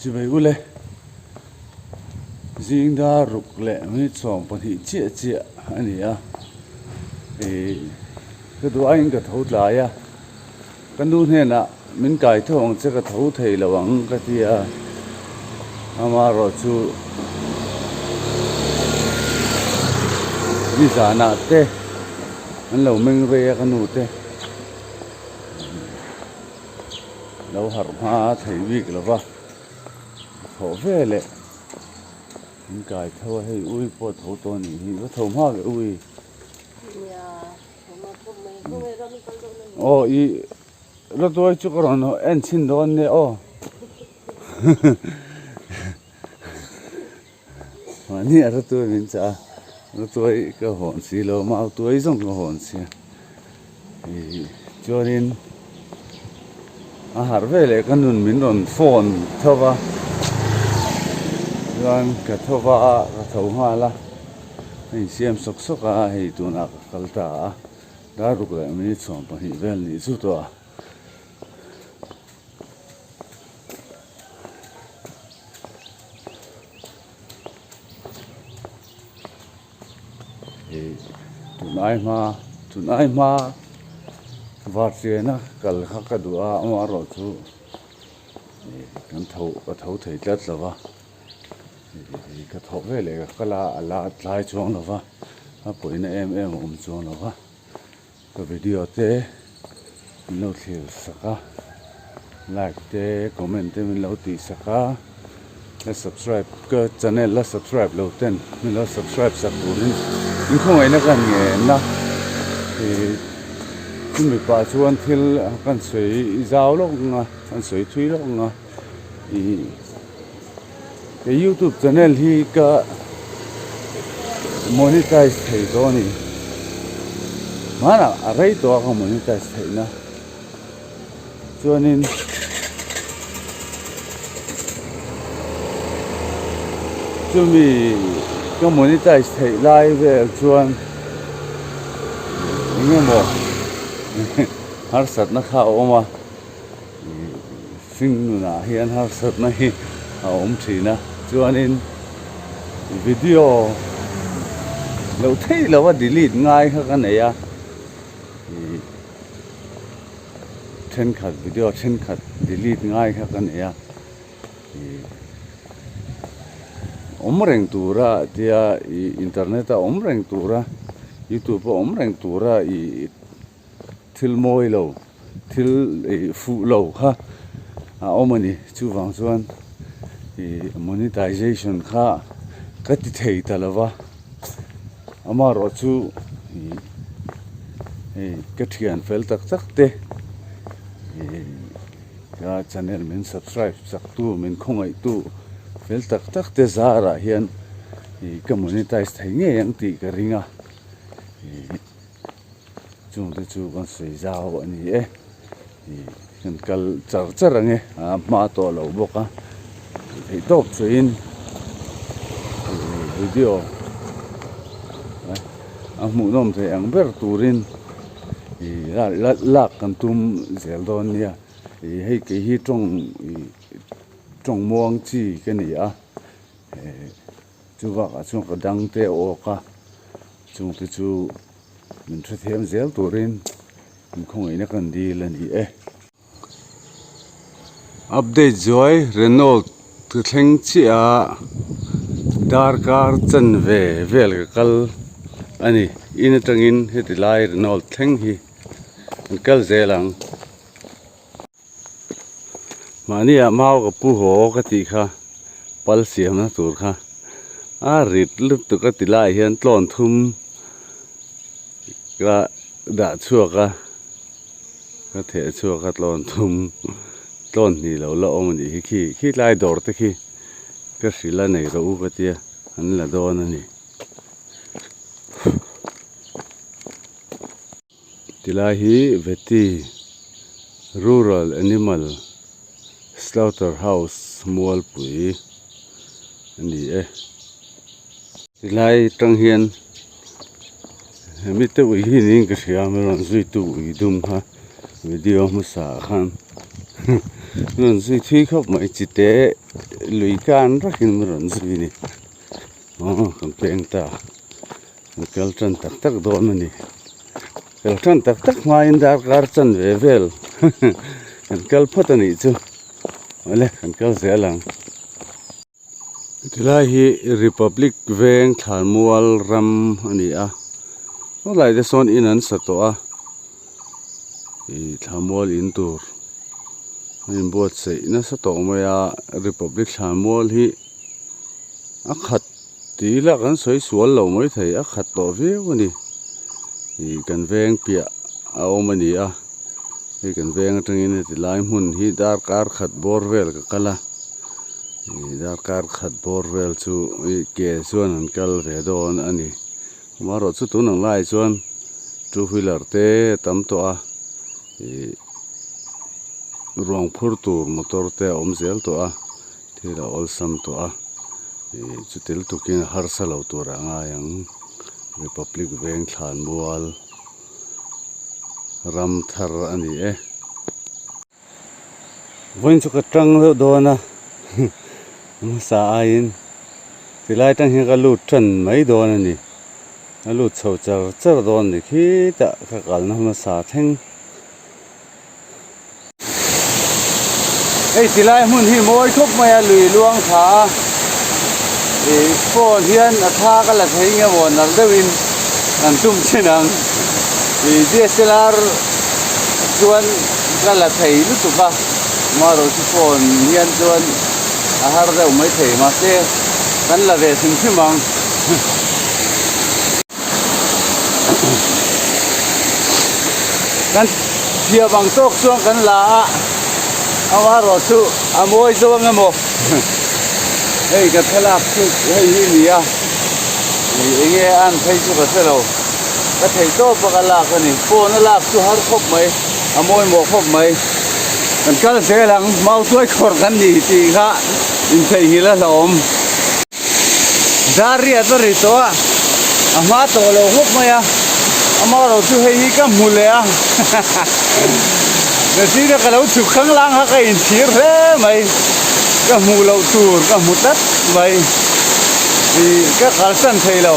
Chivei ule zing dar ruk leh minute 12 chiah chiah a ni a ih ka duh aiin ka tho tlai a ka nu hnenah min kai tho ang che ka tho thei lo ang ka ti a amaherawhchu nizanah te an lo meng rei a ka nu te. Lo harh hma thei bik lo va, thawh ve leh in kai tho a, hei ui pawh tho tawh a nih hi, va tho hma ve ui. Aw i rawtuai chu ka rawn en chhin dawn nia aw. Mahni a rawtuai min chah a, rawtuai ka hawn si lo, mau tuai zawng ka hawn si a. Ih chuanin a harh veleh ka nun min rawn phone tho va, chuan ka tho va a, ka tho nghal a, a insiam sawk sawk a, hei tunah ka kal ta a, dar ruk leh minute 12 vel nih chu tawh a. Ih tunai hma tunai hma vartiana kal kha ka duh a amaherawh chu ih kan tho ka tho thei tlat lo va ih ka thawh veleh ka kal a a la tlai chuang lo va a pawina em em a awm chuang lo va. Ka video te min lo thlir sak a, like te comment te min lo tih sak a, la subscribe ka channel la subscribe lo ten min lo subscribe sak turin in khawngaihna ka han ngen a, ih chumi pah chuan thil kan sawi zau lawk ang a, kan sawi thui lawk ang a, ih ka youtube channel hi ka monetize thei tawh a ni hmanah a rei tawh a ka monetize theih na chuanin chumi ka monetize theih lai vel chuan eng emaw harsatna kha a awm a. Hring nunah hian harsatna hi a awm thin a, chuanin video loh theih loh a delete ngai kha ka nei a, ih thenkhat video thenkhat delete ngai kha ka nei a, ih awm reng tura tia ih internet a awm reng tura youtube a awm reng tura ih. Thil mawi lo, thil ih fuh lo kha a awm a ni. Chuvang chuan ih monetization kha ka ti thei ta lo va, amaherawh chu ih hei ka thian fel tak tak te ih ka channel min subscribe chak tu min khawngaih tu fel tak tak te zarah hian ih ka monetize thei ngei ang tih ka ring a ih. Chungte chu kan sawi zau a ni e ih kan kal char char ang e a hma tawh lo bawk a theih tawp chuain ih video a hmuhnawm thei ang ber turin ih lak kan tum zel dawn nia ih hei kei hi tawng ih tawng muang chi ka ni a eh. Chu bakah chuan ka dang te a awk a, chungte chu min hrethiam zel turin min khawngaihna kan dil a ni e. Update zuai Renault ka thleng chiah a, darkar chanve vel ka kal a ni. In atangin heti lai Renault thleng hi an kal zel ang. Mahniah mau ka pu haw ka tih kha pal siamna tur kha a rit lutuk a ti laiah hian tlawn thum ka dah chhuak a ka theh chhuak a tlawn thum tlawn hnih lo la awm a nih hi khi khi tlai dawr te khi ka hrilh a nei rawh u ka tia an la dawn a ni. Tilai hi Vety Rural Animal Slaughter House Mualpui a ni e. Tilai tang hian hemi te ui hi niin ka hria a rawn zuitu ui dum kha video hmasa ah khan. Min rawn zui thui khawp mai chite lui kan rakin min rawn zui a ni. Aw kan peng ta kan kal tan tak tak dawn a ni. Kal tan tak tak hmain darkar chanve vel kan kal phawt a nih chu. Awle kan kal zel ang. Tilai hi Republic veng thlanmual ram a ni a helai te sawn in an sa tawh a ih thlanmual in tur a inbuatsaih nasa tawh mai a Republic thlanmual hi a khat tih ila kan sawi sual lo maithei a khat tawh viau a ni ih kan veng piah a awm a ni a hei kan veng atangin heti lai hmun hi darkar khat bawr vel ka kal a. Ih darkar khat bawr vel chu ih ke chuan an kal ve dawn a ni amaherawh chu tun ang laiah chuan two wheeler te a tam tawh a ih ruang phur tur motor te a awm zel tawh a thil a awlsam tawh a ih chuti lutukin a harsa lo tur a ngai ang Republic veng thlanmual ram thar a ni e. Vawiin chu ka tang deuh dawn a hmasa aiin tilai atang hian ka lut tan mai dawn a ni a lut chho char char dawn a ni khitah ka kalna hmasa thleng hei tilai hmun hi mawi khawp mai a lui luang tha a ih phone hian a thla ka la thei nge maw nalh deuhin kan tum thin ang ih D_S_L_R chuan ka la thei lutuk a amaherawh chu phone hian chuan a har deuh mai thei mahse kan la ve hrim hrim ang. Kan thiam ang tawk chuan kan la a amaherawh chu a mawi zo ang emaw hei ka thlalak chu hei hi a ni a ih eng nge a an phei chu ka hre lo. Ka theih tawp a ka lak a ni. Phone a lak chu har khawp mai, a mawimawh khawp mai. Kan kal zel ang, mautuai khawrh kan ni tih kha intheihnghilh a hlauhawm. Dar riat a ri tawh a, a hma tawh lo khawp mai a, amaherawh chu hei hi ka hmu leh a, Nachina ka lo chhuk khanglang kha ka inchhir hle mai, ka hmuh loh tur ka hmu tlat mai. Ih ka kalsan thei lo.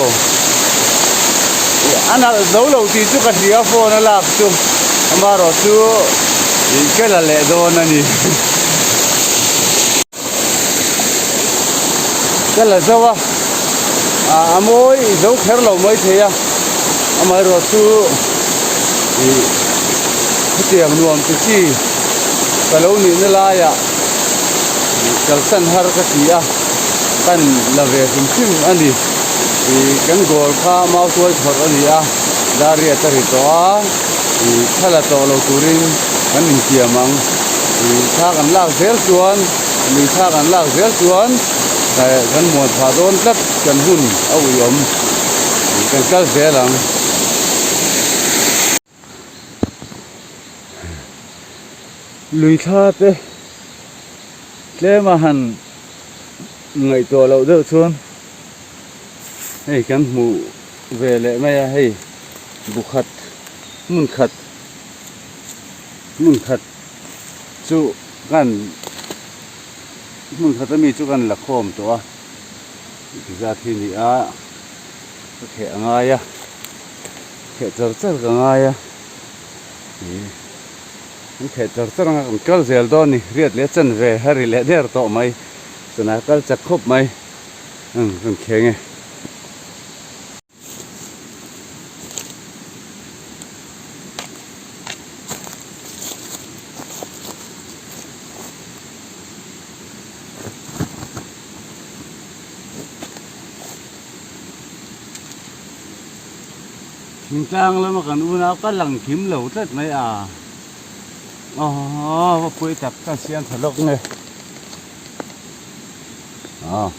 A nalh zo lo tih chu ka hria phone a lak chu amaherawh chu ih ka la leh dawn a ni. Ka la zo a, a mawi zo kher lo mai thei a, amaherawh chu ih khutiang nuam ti chi ka lo nihna laiah ih kalsan har ka ti a. Kan la ve hrim hrim a ni. Ih kan goal kha mau tuai phawrh a ni a, Dariat a ri tawh a, ih thla la tawh lo turin kan intiam ang. Ih thla kan lak zel chuan, lui thla kan lak zel chuan kan muan phah dawn tlat kan hun a uiawm. Ih kan kal zel ang. Lui thla te tlem a han ngaihtuah loh deuh chuan hei kan hmuh ve leh mai a hei bu khat hmun khat hmun khat chu kan hmun khat ami chu kan la khawm tawh a tizat hi a ni a ka kheh a ngai a. Kheh char char ka ngai a, ih kan kheh char char anga kan kal zel dawn a ni, riat leh chan ve a ri leh der tawh mai, chana kal chak khawp mai, umm kan kheng e. Thingtlang lama kan unau ka lang kim lo tlat mai a aww va pui tak ka siam tha lawk nge aw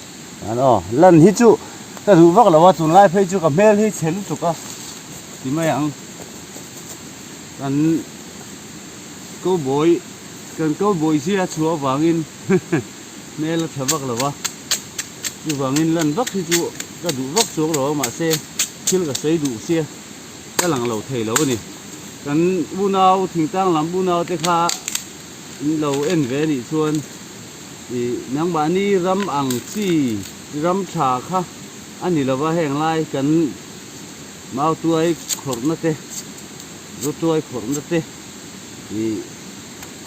an aw lan hi chu ka duh vak lo a tunlai phei chu ka hmel hi chhe lutuk a ti mai ang kan cowboy kan cowboy zia chhuah avangin hmel a tha vak lo a. Chuvangin lan vak hi chu ka duh vak chuang lo a mahse thil ka sawi duh sia ka lang lo thei lo a ni. Kan unau thingtlang lam unau te kha In lo en ve anih chuan ih nangmahni ram ang chi ram tha kha a ni lova heng lai kan mautuai khawrhna te zawtuai khawrhna te ih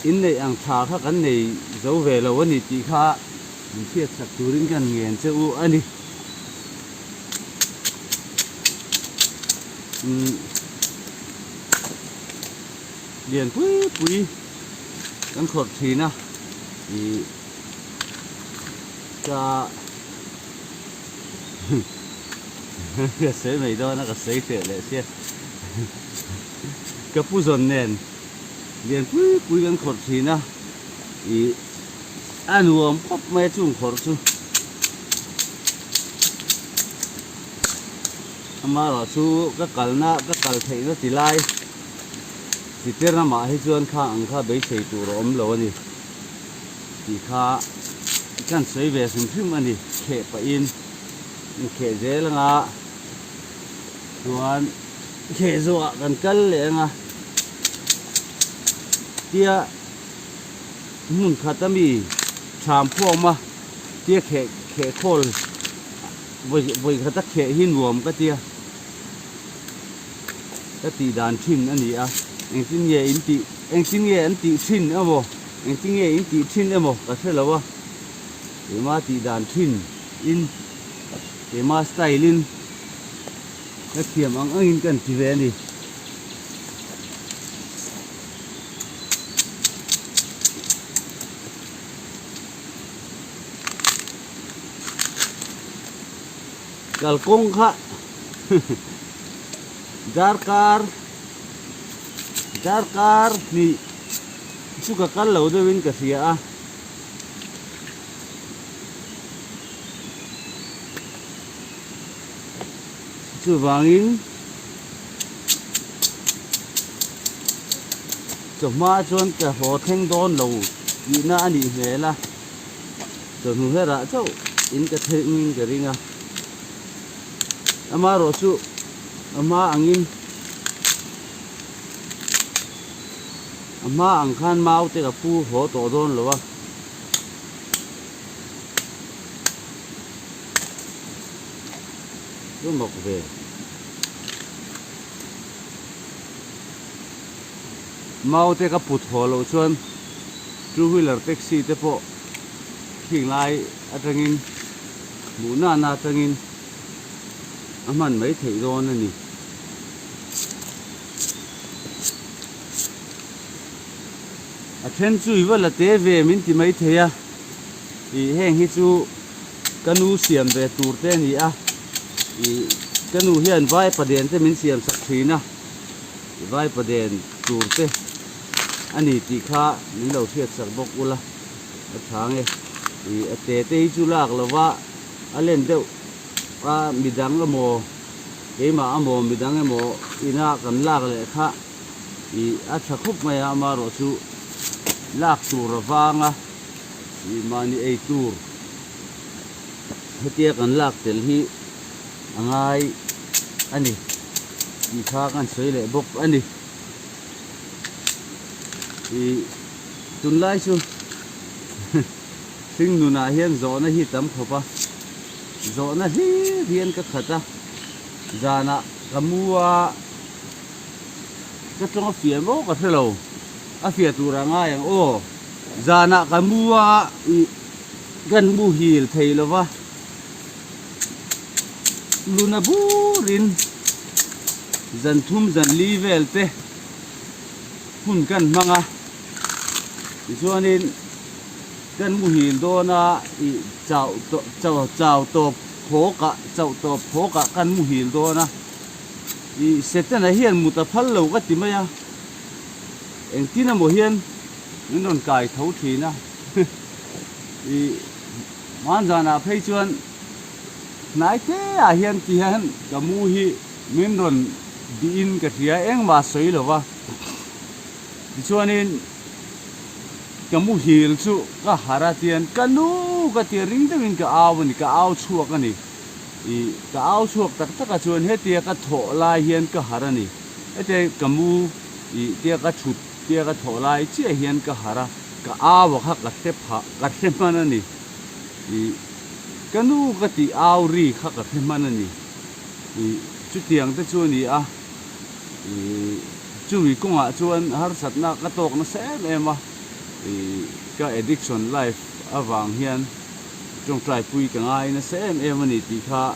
inneih ang tha kha kan nei zo ve lo a ni tih kha min hriat chak turin kan ngen che u a ni. Umm lian pui pui kan khawrh thin a ih ka ka sawi mai dawn a ka sawi hreh leh sia ka pu zawn nen lian pui pui kan khawrh thin a ih a nuam khawp mai a chung khawrh chu. Amaherawh chu ka kalna ka kal theihna ti lai ti tir ramah hi chuan kha ang kha beisei tur a awm lo a ni tih kha kan sawi ve hrim hrim a ni kheh pahin inkheh zel anga chuan kheh zawhah kan kal leh anga tia hmun khat ami tham khawm a tia kheh kheh khawl Vawi vawi khata kheh hi nuam ka tia ka tih dan thin a ni a, engtin nge in tih engtin nge an tih thin emaw engtin nge in tih thin emaw ka hre lo a, keima tih dan thin in keima style in ka thiam ang ang in ka an ti ve a ni. Kalkawng kha darkar darkar hnih chu ka kal lo deuhin ka hria a. Chuvangin chawhma chuan ka haw thleng dawn lo tihna a nih hmel a. Chawhnu herah chauh in ka thleng in ka ring a, amaherawh chu a hma angin a hma ang khan mau te ka pu haw tawh dawn lo a. Chu mawk ve. Mau te ka put haw loh chuan two wheeler taxi te pawh khing lai atangin hmuh nana atangin a hman mai theih dawn a ni. A then chu i va la te ve min ti mai thei a, ih heng hi chu ka nu siam ve tur te a ni a, ih ka nu hian vai paden te min siam sak thin a. Vaipaden tur te a ni tih kha min lo hriat sak bawk ula a tha nge. Ih a te te hi chu lak lova a len deuh a midang emaw keimah emaw midang emaw ina kan lak leh kha ih a tha khawp mai a amaherawh chu lak tur avanga ih mahni ei tur hetia kan lak tel hi a ngai a ni tih kha kan sawi leh bawk a ni. Ih tunlai chu hring nunah hian zawhna hi tam khawp a, zawhna hlir hian ka khat a, zanah ka mu a, ka tawng a fiah maw ka hre lo, a fiah turah ngai ang aw, zanah ka mu a ih kan muhil thei lo va. Luna burin zan thum zan li vel te hun kan hmang a, tichuanin kan muhil dawn a ih chau tawh chau chau tawp phawk ah chauh tawp phawk ah kan muhil dawn a, ih Setana hian mut a phal lo ka ti mai a, engtin emaw hian min rawn kai tho thin a ih. Hmanzanah phei chuan hnai te ah hian ti hian ka mu hi min rawn bihin ka hria engmah sawi lo va, tichuanin ka muhil chu ka harh a tian ka nu ka tia ring deuhin ka au a ni, ka au chhuak a ni, ih ka au chhuak tak tak a chuan hetia ka thawh lai hian ka harh a ni, hetia ka mu ih tia ka thut tia ka thawh lai chiah hian ka harh a. Ka au a kha ka hre phah, ka hre hman a ni. Ih, ka nu ka tih au ri kha ka hre hman a ni. Ih, chutiang te chu a ni a. Ih, chumi kawngah chuan harsatna ka tawk nasa em em a. Ih, ka addiction life avang hian tawngtaipui ka ngai nasa em em a ni tih kha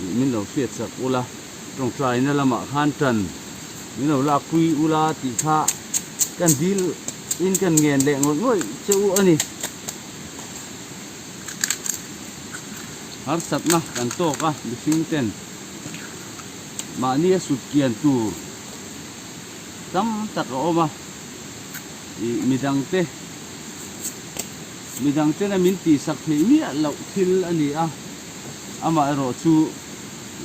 ih min lo hriat chak ula. Tawngtaina lamah khan tan min lo lakpui ula tih kha kan dil in kan ngen leh ngawih ngawih che u a ni. Harsatna kan tawk a mihring ten mahni a sut kian tur tam tak a awm a, ih midangte midangtena min tihsak theih miah loh thil a ni a, amaherawh chu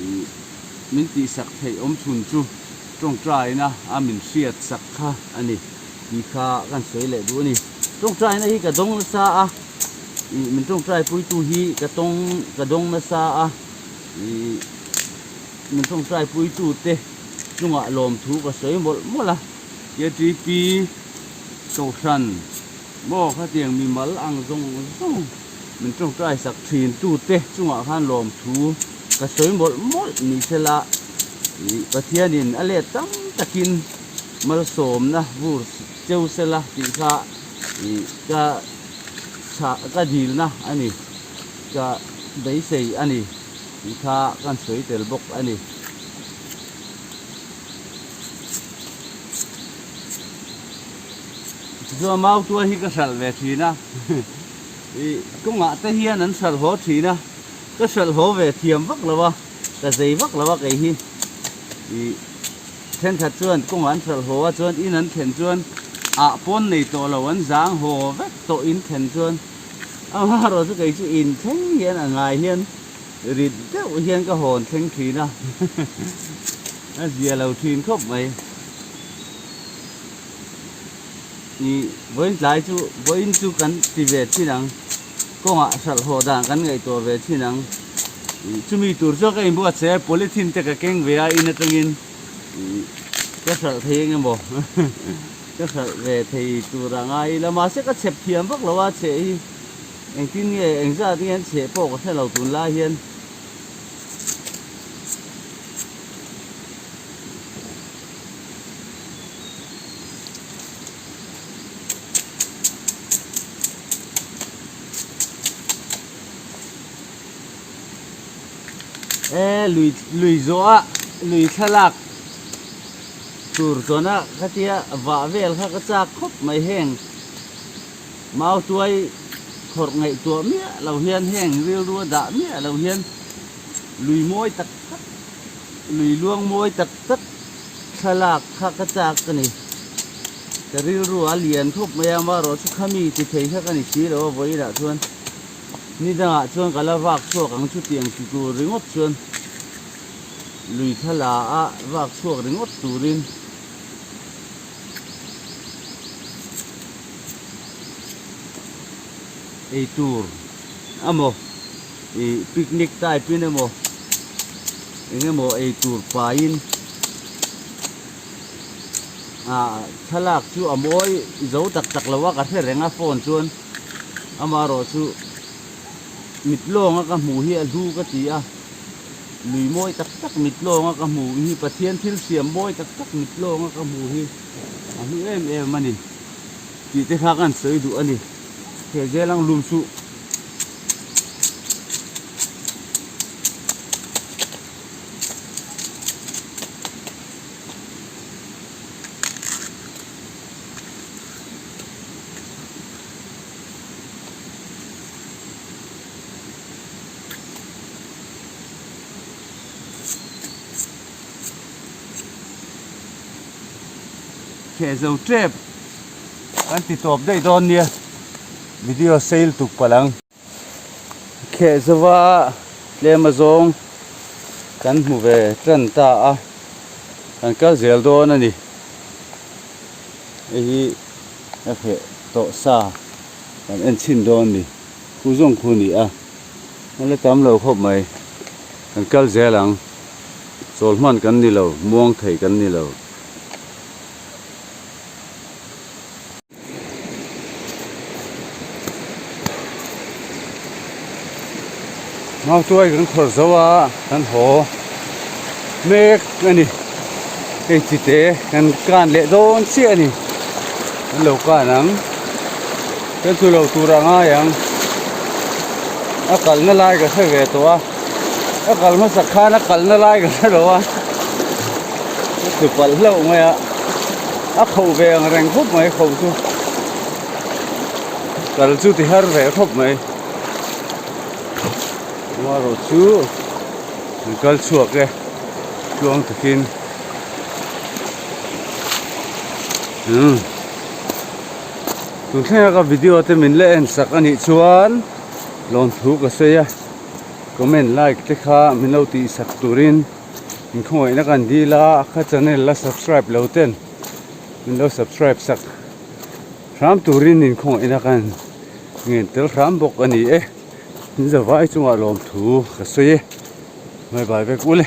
ih min tihsak theih awm chhun chu tawngtaina a min hriat sak kha a ni tih kha kan sawi leh duh a ni. Tawngtaina hi ka dawng nasa a, ih min tawngtai puitu hi ka tawng ka dawng nasa a, ih min tawngtai puitu te chungah lawmthu ka sawi mawlh mawlh a. KTP Kohhran maw khatiang mimal ang zawng zawng min tawngtai sak thin tute chungah khan lawmthu ka sawi mawlh mawlh ni sela ih Pathianin a let tam takin malsawmna vur cheu sela tih kha ih ka chhah ka dilna a ni ka beisei a ni tih kha kan sawi tel bawk a ni. Tichuan mautuai hi ka hralh ve thin a ih kawngah te hian an hralh haw thin a ka hralh haw ve thiam vak lo a ka zei vak lo a kei hi ih thenkhat chuan kawngah an hralh haw a chuan in an thlen chuan ah pawn nei tawh lo an zang haw vek tawh in thlen chuan amaherawhchu kei chu in thleng hian a ngai hian rit deuh hian ka hawn thleng thin a a zia lo thin khawp mai. Ih vawiin tlai chu vawiin chu kan ti ve thin ang kawngah hralh haw dan kan ngaihtuah ve thin ang ih chumi tur chuan ka inbuatsaih a polythene te ka keng ve a in atangin ih ka hralh thei eng emaw ka hralh ve thei tur a ngai ila mahse ka chhep thiam vak lo a chheh hi engtin nge engzat nge an chheh pawh ka hre lo tunlai hian. E lui lui zawh a lui thlalak tur chuan a khatia vah vel kha ka chak khawp mai heng mau tuai khawrh ngaihtuah miah lo hian heng rilru a dah miah lo hian lui mawi tak tak Lui luang mawi tak tak thlalak kha ka chak ka ni. Ka rilru a lian khawp mai a, amaherawhchu kha mi ti thei kha ka ni si lo a vawiinah chuan ni dangah chuan ka la vak chhuak ang chutiang ti tur ringawt chuan lui thla a vak chhuak ringawt turin ei tur amaw ih picnic type in emaw eng emaw ei tur paiin ah thlalak chu a mawi zo tak tak lo a ka hre reng a phone chuan amaherawhchu mit lawnga ka hmuh hi a hlu ka ti a lui mawi tak tak mit lawnga ka hmuh hi Pathian thil siam mawi tak tak mit lawnga ka hmuh hi a hlu em em a ni tih te kha kan sawi duh a ni he zel ang lum chu. Kheh zo tep kan ti tawp daih dawn nia video sale tuk palh ang. Kheh zova tlem azawng kan hmu ve tan ta a, kan kal zel dawn a ni. Hei hi ka kheh tawh sa kan en chhin dawn a ni, khu zawng khu a ni a, a la tam lo khawp mai, kan kal zel ang, chawl hman kan ni lo, muang thei kan ni lo. Mautuai kan khawrh zo a kan haw mek a ni. Hei chite kan kan leh dawn chiah a ni. Kan lo kan ang. Kan chu lo tur a ngai ang. A kalna lai ka hre ve tawh a. A kal hmasak khan a kalna lai ka hre lo a. Ka tlu palh hlauh mai a. A khauh ve ang reng khawp mai khauh chu. Kal chu ti har ve khawp mai. Amaherawh chu an kal chhuak e tluang takin umm tun thlenga ka video te min la en sak a nih chuan lawmthu ka sawi a comment like te kha min lo tih sak turin in khawngaihna kan dil a ka channel la subscribe lo ten min lo subscribe sak hram turin in khawngaihna kan ngen tel hram bawk a ni e. In zavai chungah lawmthu ka sawi e. Bye bye vek ule.